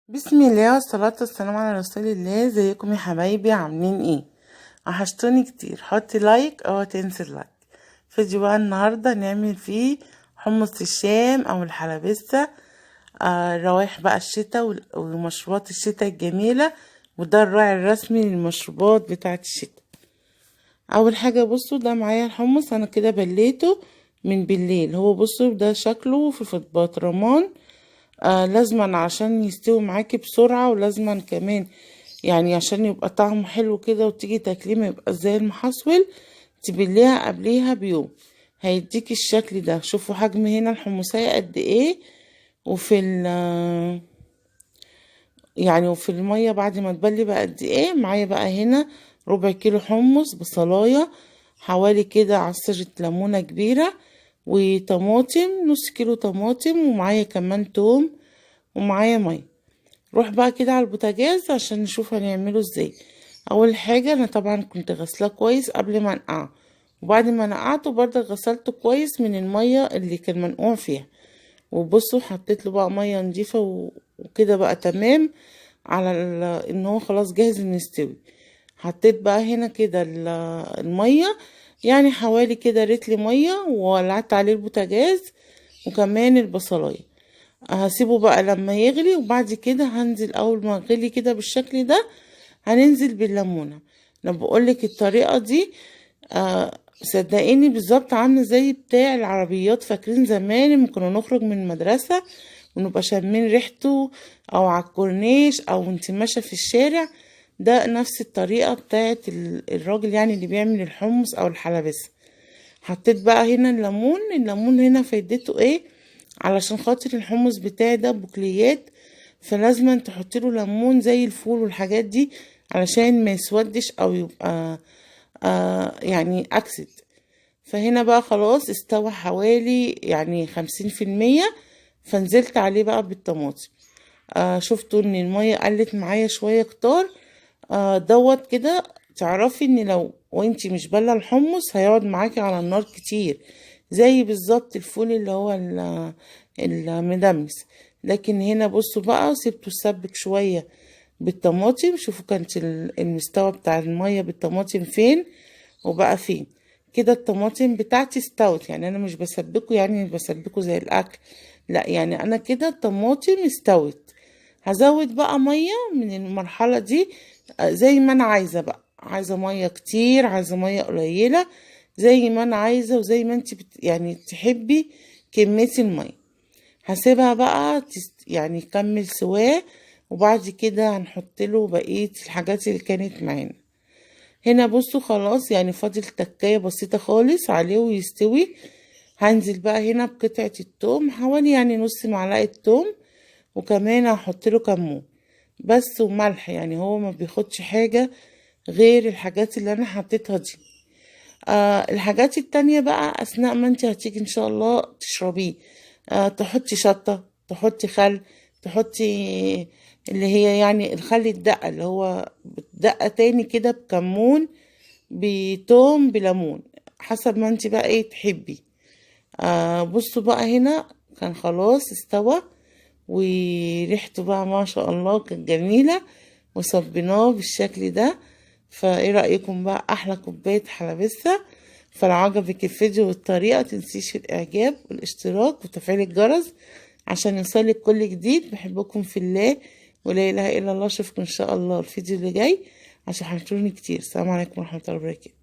بسم الله والصلاة والسلام على رسول الله. ازيكم يا حبايبي؟ عاملين ايه؟ وحشتوني كتير. حطي like او تنسي ال like. فيديو بقى النهاردة نعمل فيه حمص الشام او الحلبسة، روايح بقى الشتاء ومشروبات الشتاء الجميلة، وده الراعي الرسمي للمشروبات بتاعة الشتاء. اول حاجة بصوا ده معايا الحمص، انا كده بليته من بالليل. هو بصوا ده شكله في البطرمان، لازما عشان يستوي معاكي بسرعة، ولازما كمان يعني عشان يبقى طعمه حلو كده وتيجي تاكليه ما يبقى زي المحصول، تبليها قبليها بيوم هيديكي الشكل ده. شوفوا حجم هنا الحمصية قد ايه، وفي ال يعني وفي المية بعد ما تبلي بقى قد ايه. معايا بقى هنا ربع كيلو حمص، بصلاية حوالي كده عصرة ليمونة كبيرة، وطماطم نص كيلو طماطم، ومعايا كمان توم، ومعايا مية. روح بقى كده على البوتاجاز عشان نشوف هنعمله ازاي. اول حاجة انا طبعا كنت غسلاه كويس قبل ما انقعه، وبعد ما نقعته برضه غسلته كويس من المية اللي كان منقوع فيها. وبصوا حطيت له بقى مية نضيفة وكده بقى تمام على ان هو خلاص جاهز انه يستوي. حطيت بقى هنا كده المية، يعني حوالي كده رتل مية، وولعت عليه البوتاجاز وكمان البصلاية. هسيبه بقى لما يغلي، وبعد كده هنزل اول ما غلي كده بالشكل ده هننزل بالليمونة. انا بقولك الطريقة دي صدقيني بالظبط عاملة زي بتاع العربيات. فاكرين زمان لما كنا نخرج من المدرسة ونبقى شامين ريحته او على الكورنيش او انت ماشية في الشارع؟ ده نفس الطريقة بتاعت الراجل يعني اللي بيعمل الحمص او الحلبسة. حطيت بقى هنا الليمون. الليمون هنا فايدته ايه؟ علشان خاطر الحمص بتاعي ده بقوليات، فلازم تحطي له ليمون زي الفول والحاجات دي علشان ما يسودش او يبقى يعني اكسد. فهنا بقى خلاص استوى حوالي يعني 50%، فنزلت عليه بقى بالطماطم. شفتوا ان المية قلت معايا شوية كتار. دوت كده تعرفي ان لو وانتي مش بله الحمص هيقعد معاكي على النار كتير، زي بالظبط الفول اللي هو المدمس. لكن هنا بصوا بقى سبته يسبك شوية بالطماطم. شوفوا كانت المستوى بتاع المية بالطماطم فين وبقى فين. كده الطماطم بتاعتي استوت، يعني انا مش بسبكه يعني بسبكه زي الاكل، لا يعني انا كده الطماطم استوت. هزود بقى مية من المرحلة دي زي ما انا عايزة بقى، عايزة مية كتير عايزة مية قليلة، زي ما انا عايزة وزي ما انت يعني تحبي كمية المية. هسيبها بقى يعني يكمل سواه، وبعد كده هنحط له بقية الحاجات اللي كانت معانا. هنا بصوا خلاص يعني فاضل تكاية بسيطة خالص عليه ويستوي. هنزل بقى هنا بقطعة التوم حوالي يعني نص معلقة توم، وكمان هحط له كمون بس وملح، يعني هو ما بياخدش حاجة غير الحاجات اللي انا حطيتها دي. الحاجات التانية بقى اثناء ما انت هتيجي ان شاء الله تشربيه، تحطي شطة، تحطي خل، تحطي اللي هي يعني الخل الدقة اللي هو دقة تاني كده بكمون بتوم بليمون، حسب ما انت بقى ايه تحبي. بصوا بقى هنا كان خلاص استوى، وريحته بقى ما شاء الله كانت جميلة، وصبيناه بالشكل ده. فايه رأيكم بقى؟ احلى كوباية حلبسة. فلو عجبك الفيديو والطريقة تنسيش الاعجاب والاشتراك وتفعيل الجرس عشان يوصلك كل جديد. بحبكم في الله ولا اله الا الله. اشوفكم ان شاء الله الفيديو اللي جاي عشان حشتوني كتير. السلام عليكم ورحمة الله وبركاته.